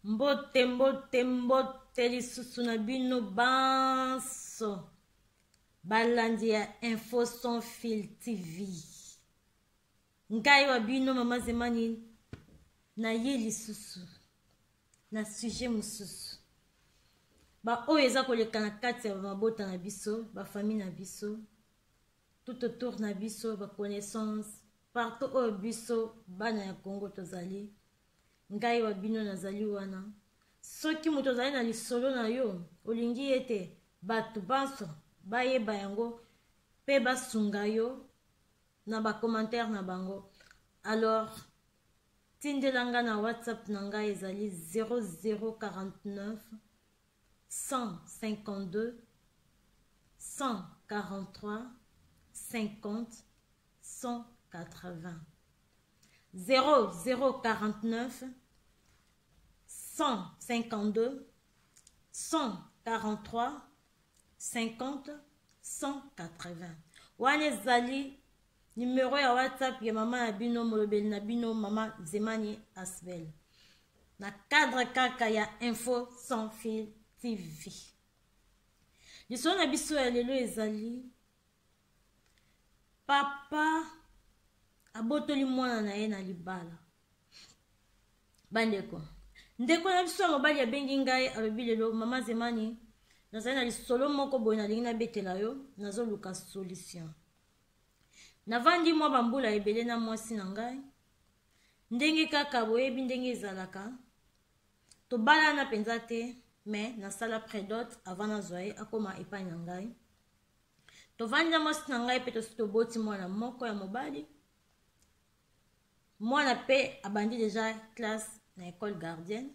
Mbote mbote mbote lisusu na bino banso balandi ya Info Sans Fil TV. Ngai wa bino mama Zemani naye lisusu na sujet mosusu baoyo eza koleka na kati ya mabota na biso bafamille na biso tout autour na biso baconnaissance partout oyo biso bana ya Congo tozali. Ngai wa bino nazali wana. Soki moto azali na lisolo na yo, olingi ete bato banso bayeba yango mpe basunga yo na ba commentaire na bango, alors tindela nga na WhatsApp na ngai ezali 0049 152 143 50 180 0049 152 143 50 180. Wana ezali numero ya WhatsApp ya mama na bino, molobeli na bino, mama Zemani Asbel, na cadre kaka ya Info Sans Fil TV. Lisolo na biso ya lelo ezali papa abotoli mwana na ye na libala. Bandeko, ndeko na biso ya mobali abengi ngai, alobi lelo mama Zemani, nazali na lisolo moko boye nalingi nabetela yo, nazoluka solution. Navandi mwa bambula ebele na mwasi na ngai, ndenge kaka boyebi ndenge ezalaka, tobalana mpenza te, me nasala prédot avant nazwa ye akoma epai na ngai. Tovandi na mwasi na ngai mpe tosi toboti mwana moko ya mobali. Mwana mpe abandi deja classe na école gardienne.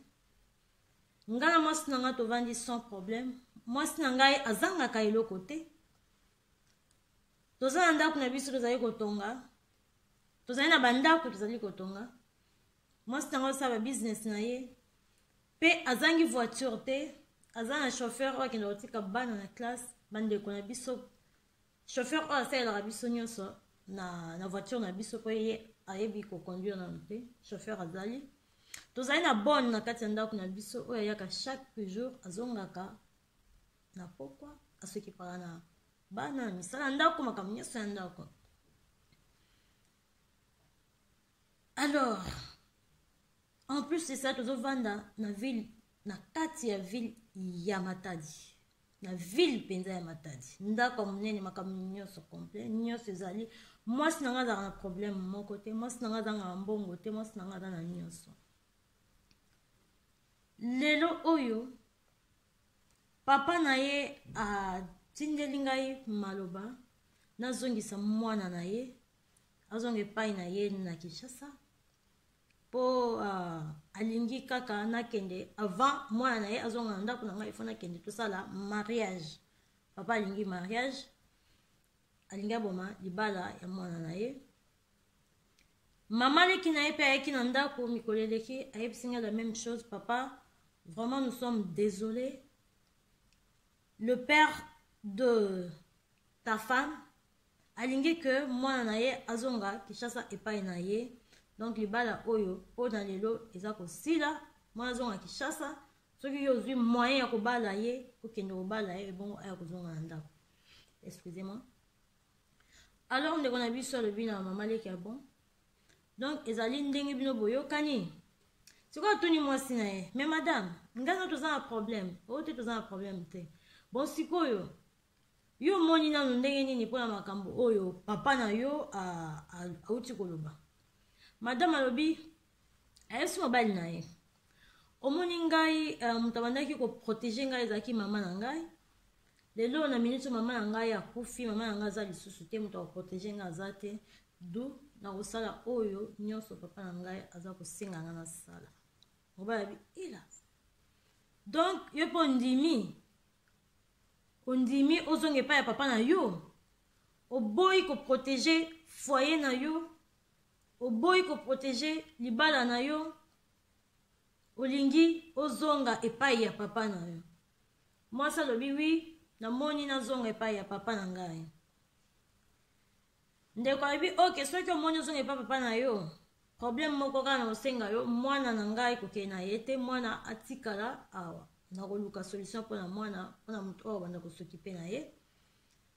Ngai na mwasi na ngai tovandi sans problème. Mwasi na ngai azangaka eloko te. Toza na ndako na biso tozali kotonga, tozali na bandako tozali kotonga. Mwasi na ngai osala ba business na ye mpe azangi voiture te, aza na chauffeur oyo akenda kotika bana na classe. Bandeko na biso, chauffeur oyo asalelaka biso nyonso na voiture na biso mpo ye ayebi koconduire nano te. Chauffeur azali, tozali na bonne na kati ya ndako na biso oyo ayaka chaque jour, azongaka na pokwa, asokipaka na bana na misala ya ndako, makambo nyonso ya ndako. Alors en plus de ça, tozovanda na ville, na kati ya ville ya Matadi, na ville mpenza ya Matadi, ndako ya monene, makambo nyonso complet, nyonso ezali. Mwasi na ngai azalaka na problème moko te, mwasi na ngai azangaka mbongo te, mwasi na ngai aza na nyonso. Lelo oyo papa na ye atindeli ngai maloba nazongisa mwana na ye, azonga epai na ye na Kinshasa, mpo alingi kaka nakende avant mwana na ye azonga na ndako na ngai, ifo nakende tosala mariage. Papa alingi mariage, alingi aboma libala ya mwana na ye. Mama leki na ye mpe ayaki na ndako mikolo eleki, ayebisi ngai la même chose. Papa, vraiment nous sommes désolés, le père de ta femme alingi ke mwana na ye azonga Kinshasa epai na ye. Donc libala oyo mpo na lelo eza kosila, mwana azonga Kinshasa. Soki yo ozwi moyen ya kobala ye, okende kobala ye, ebongo aya kozonga na ndako. Excusez-moi. Alors ndeko na biso alobi na mama leki ya bon, donc ezali ndenge bino boyokani. Sikoyo atuni mwasi na ye, mais madame, ngai na toza na problème oyo te, toza na problème te. Bon, sikoyo yo omoni nanu ndenge nini mpona makambo oyo papa na yo auti koloba? Madame alobi, ayebisi mobali na ye, omoni ngai, moto abandaki koprotege ngai ezalaki mama na ngai. Lelo na minute mama na ngai akufi, mama na ngai aza lisusu te, moto akoprotege ngai aza te. Du nakosala oyo nyonso papa na ngai aza kosenga ngai nasala. Mobali abi, hélas, donc yo mpe ondimi, ondimi ozonga epai ya papa na yo, oboyi koprotege foyer na yo, oboyi koprotege libala na yo, olingi ozonga epai ya papa na yo. Mwasi alobi, wi, namoni nazonga epai ya papa na ngai. Ndeko alobi, ok, soki omoni ozonga epai papa na yo, Problème moko kaka nakosenga yo, mwana na ngai kokende na ye te, mwana atikala awa. Nakoluka solution mpona mwana, mpona moto oyo abanda kosokipe na ye,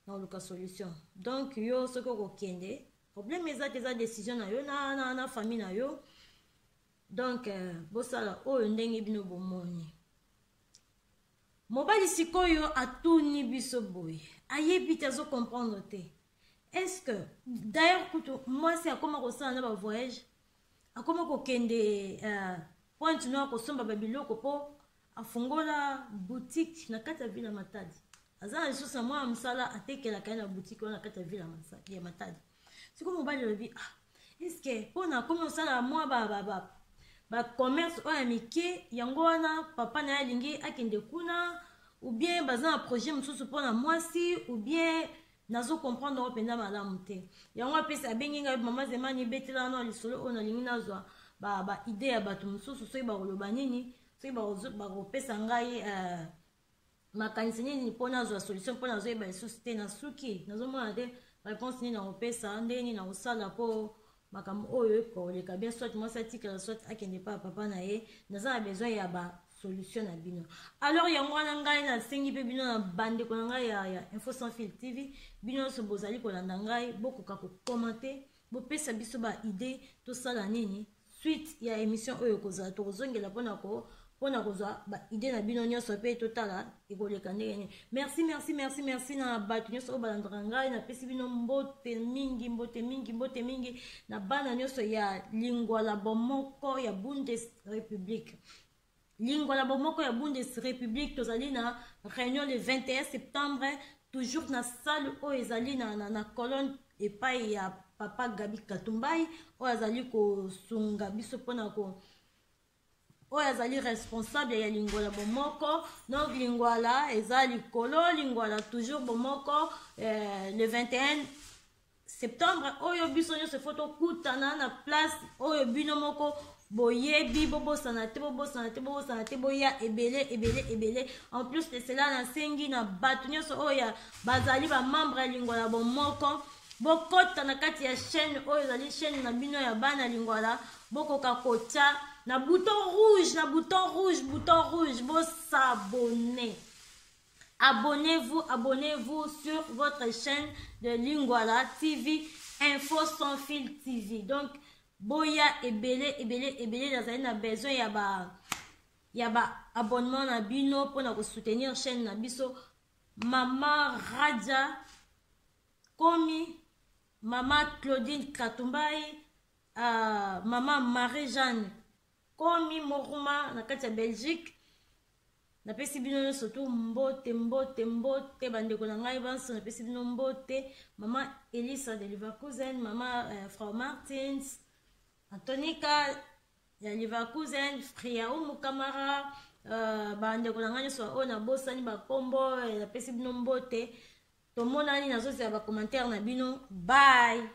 nakoluka solution. Donc yo soki okokende, problème eza te, eza décision na yo na famille na yo. Donc bosala oyo ndenge bino bomoni. Mobali sikoyo atuni biso boye, ayebi te, azocomprendre te. Est ce que d'ailleurs kutu mwasi akoma kosala na bavoyage, akoma kokende Pointe Noire kosomba babiloko mpo afungola boutique na kati ya ville ya Matadi. Aza na lisusu na mwana mosala atekelaka ye na boutique wana na kati ya ville ya Matadi. Sikoyo mobali alobi: ah, est-ce mpona akomi kosala mwa bacommerce oyo ya mike, yango wana papa na ye alingi akende kuna, ou bien baza na projet mosusu mpona mwasi, ou bien nazocomprendre oyo mpenza malamu te? Yango apesi, abengi ngai: mama Zemani, ebetela wana lisolo oyo, nalingi nazwa baidée ya bato mosusu, soki bakoloba nini, soki bakopesa ngai makanisi nini mpo nazwa solution, mpo nazoyeba lisusu te. Nasuki, nazomona te réponse nini nakopesa, ndenge nini nakosala mpo makambo oyo ekoleka bien, soit mwasi atikala, soit akende pa papa na ye. Naza na besoin ya basolution na bino. Alors yango wana ngai nasengi mpe bino na bandeko na ngai ya Info Sans Fil TV, bino nyonso bozali kolanda ngai, bokoka kocommenter, bopesa biso baidée, tosala nini. Suite ya émission oyo ekozala, tokozongela mpona kozwa baidée na bino nyonso mpe totala ekoleka ndenge nini. Merci, merci, merci, merci na bato nyonso oyo balandaka ngai. Napesi bino mbote mingi, mbote mingi, mbote mingi na bana nyonso ya Lingwala Bomoko ya Bundesrepublique. Lingwala Bomoko ya Bundesrepublique, tozali na réunion le 21 septembre, toujours na salle oyo ezali na Colonne, epai ya papa Gabi Katumbai, oyo azali kosunga biso mpona ko oyo azali responsable ya Lingwala Bomoko. Donc Lingwala eza likolo, Lingwala toujours bomoko. Le 21 septembre oyo, biso nyonso efo tokutana na place oyo bino moko boyebi. Bobosana te, bobosana te, bobosana te, boya ebele, ebele, ebele. En plus de cela, nasengi na bato nyonso oyo bazali bamembre ya Lingwala Bomoko, bokɔta na kati ya chaîne oyo ezali chaîne na bino ya bana Lingwala, bokoka kotia na bouton rouge, na bouton rouge, bouton rouge, bos'abonner. Abonnez-vous, abonnez-vous sur votre chaîne de Lingwala TV, Info Sans Fil TV. Donc boya ebele, ebele, ebele. Nazali na besoin ya ba abonnement na bino mpona kosoutenir chaîne na biso. Mama Radia Komi, mama Claudine Katumbai, mama Marie Jeanne Komi Moruma na kati ya Belgique, napesi bino nyonso tu mbote, mbote, mbote. Bandeko na ngai banso, napesi bino mbote. Mama Elisa de Leverkusen, mama Frau Martins Antonika ya Leverkusen, Fria Umu Kamara, bandeko na ngai nyonso oyo nabosani bakombo, napesi bino mbote. Tomonani, nazozela bacommentaire na bino. Bye.